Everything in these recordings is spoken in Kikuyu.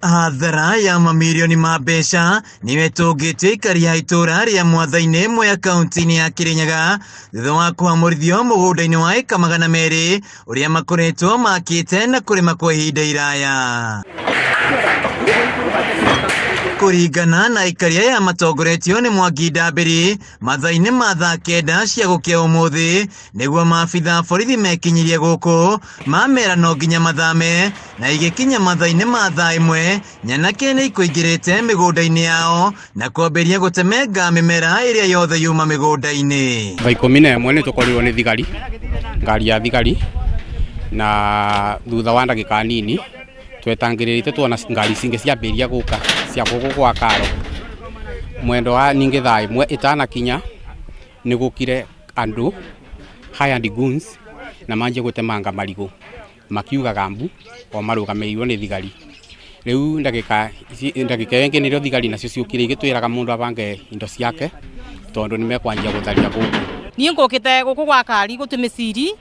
Hathara ya mamirioni ma mbeca nĩyo ĩtũngĩtio aikari a itũra rĩa Mwatha-inĩ Mwea kaunti-inĩ ya Kirinyaga thutha wa kũhamũrithio mũgũnda-inĩ wa ĩka 200 ũrĩa makoretwo makĩte na kũrĩma kwa ihinda iraya. Kũringana na aikari aya matongoretio nĩ Mwangi Ndambĩri, mathaa-inĩ ma thaa 9 cia gũkĩa ũmũthĩ nĩguo maabitha a borithi mekinyirie gũkũ mamera no nginya mathame na igĩkinya mathaa-inĩ ma thaa 1 nyanake nĩ ikũingĩrĩte mĩgũnda-inĩ yao na kwambĩrĩria gũtemenga mĩmera ĩrĩa yothe yuma mĩgũnda-inĩ. Thaa 11 nĩ tũkorirwo nĩ thigari, ngari ya thigari, na thutha wa ndagĩka nini twetangĩrĩrĩte tuona ngari cingĩ ciambĩrĩria gũka cia gũkũ gwa Karo. Mwendo wa ningĩ thaa 1 ĩtanakinya nĩ gũkire andũ hired goons na manjia gũtemanga marigũ makiugaga mbu o marũgamĩrĩirwo nĩ thigari. Rĩu ndagĩka ĩyo ĩngĩ nĩrĩo thigari nacio ciũkire igĩtwĩraga mũndũ abange indo ciake tondũ nĩ mekwanjia gũtharia gũkũ. Niĩ ngũkĩte gũkũ gwa Kari gũtĩ mĩciri,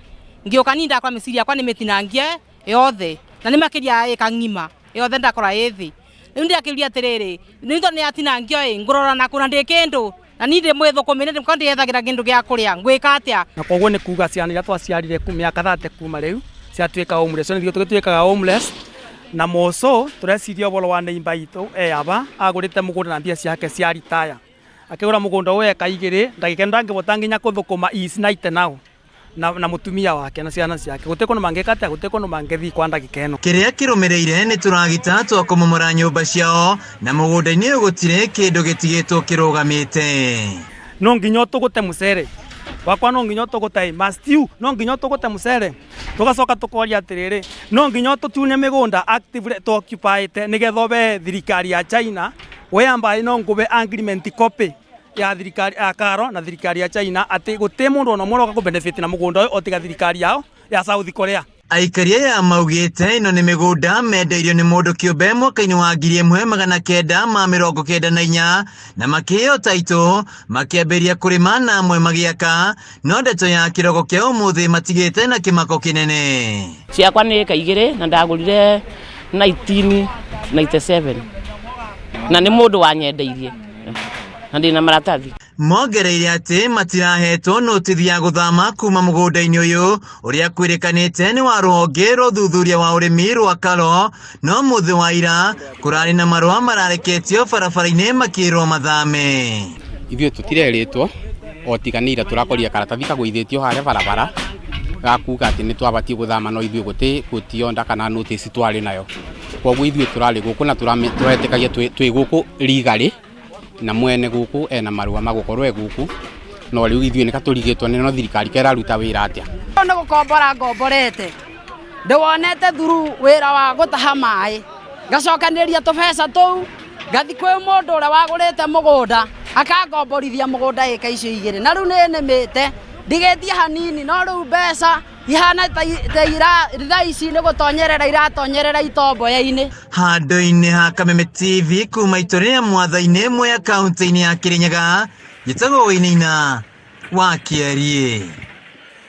ngĩũka niĩ ndakora mĩciri yakwa nĩ mĩtinangie yothe na nĩ makĩria ĩka ng'ima yothe ndakora ĩ thĩ. Rĩu ndĩrakĩũria atĩrĩrĩ, nĩ tondũ nĩ yatinangio ĩ, ngũrora nakũ na ndĩ kĩndũ na niĩ ndĩ mwĩthũkũmi nĩ ndĩethagĩra kĩndũ gĩa kũrĩa, ngwĩka atĩa? Na koguo nĩ kuga ciana iria twaciarire mĩaka 30 kuma rĩu ciatuĩka homeless. So nĩ ithuĩ tũgĩtuĩkaga homeless na moco tũreciria ũhoro wa neighbor itũ e aba agũrĩte mũgũnda na mbia ciake cia retire. Akĩgũra mũgũnda ũyũ eka igĩrĩ ndagĩka ĩno ndangĩbota nginya kũthũkũma he is 90 now. Na mũtumia wake na ciana ciake gũtirĩ kũndũ mangĩka atĩa, gũtirĩ kũndũ mangĩthiĩ kwa ndagĩka ĩno. Kĩrĩa kĩrũmĩrĩire nĩ tũragita twa kũmomora nyũmba ciao na mũgũnda-inĩ ũyũ gũtirĩ kĩndũ gĩtigĩtwo kĩrũgamĩte. No nginya ũtũgũte mũcere wakwa, no nginya ũtũgũte must you, no nginya ũtũgũte mũcere. Tũgacoka tũkoria atĩrĩrĩ, no nginya ũtũtunye mĩgũnda actively tũ occupy nĩgetha ũbe thirikari ya China whereby no ngũbe agreement copy ya thirikari ya Karo na thirikari ya China atĩ gũtirĩ mũndũ ona ũmwe ũroka kũ benefit na mũgũnda ũyũ o tiga thirikari yao ya South Korea. Aikari aya maugĩte ĩno nĩ mĩgũnda mendeirio nĩ mũndũ kĩũmbe mwaka-inĩ wa 1994 na makĩheo taitũ makĩambĩrĩria kũrĩma na amwe magĩaka, no ndeto ya kĩroko kĩa ũmũthĩ matigĩte na kĩmako kĩnene. Ciakwa nĩ ĩka 2 na ndagũrire 1997 na nĩ mũndũ wanyendeirie na ndĩna maratathi. Mongereire atĩ matirahetwo notithi ya gũthama kuma mũgũnda-inĩ ũyũ ũrĩa kwĩrĩkanĩte nĩ wa rũhonge rwa ũthuthuria wa ũrĩmi rwa Karo, no mũthĩ wa ira kũrarĩ na marũa marareketio barabara-inĩ makĩrwo mathame. Ithuĩ tũtirerĩtwo o tiga nĩ ira tũrakorire karatathi kagũithĩtio harĩa barabara ga kuga atĩ nĩ twabatiĩ gũthama, no ithuĩ gũtionda kana notice twarĩ nayo. Koguo ithuĩ tũrarĩ gũkũ na tũretĩkagia twĩ gũkũ rigari na mwene gũkũ ena marũa ma gũkorwo e gũkũ, no rĩu ithuĩ nĩ katũrigĩtwo nĩ no thirikari keraruta wĩra atĩa. Nĩ gũkombora ngomborete, ndĩwonete through wĩra wa gũtaha maĩ, ngacokanĩrĩria tũbeca tũu ngathi kwĩ mũndũ ũrĩa wagũrĩte mũgũnda akangomborithia mũgũnda ĩka icio 2, na rĩu nĩ nĩmĩte ndigĩtie hanini, no rĩu mbeca ihana ta thaa ici nĩ gũtonyerera iratonyerera itomboya-inĩ. Handũ-inĩ ha Kameme TV kuma itũra rĩa Mwatha-inĩ Mwea kaunti-inĩ ya Kirinyaga, njĩtagwo Wainaina wa Kĩariĩ.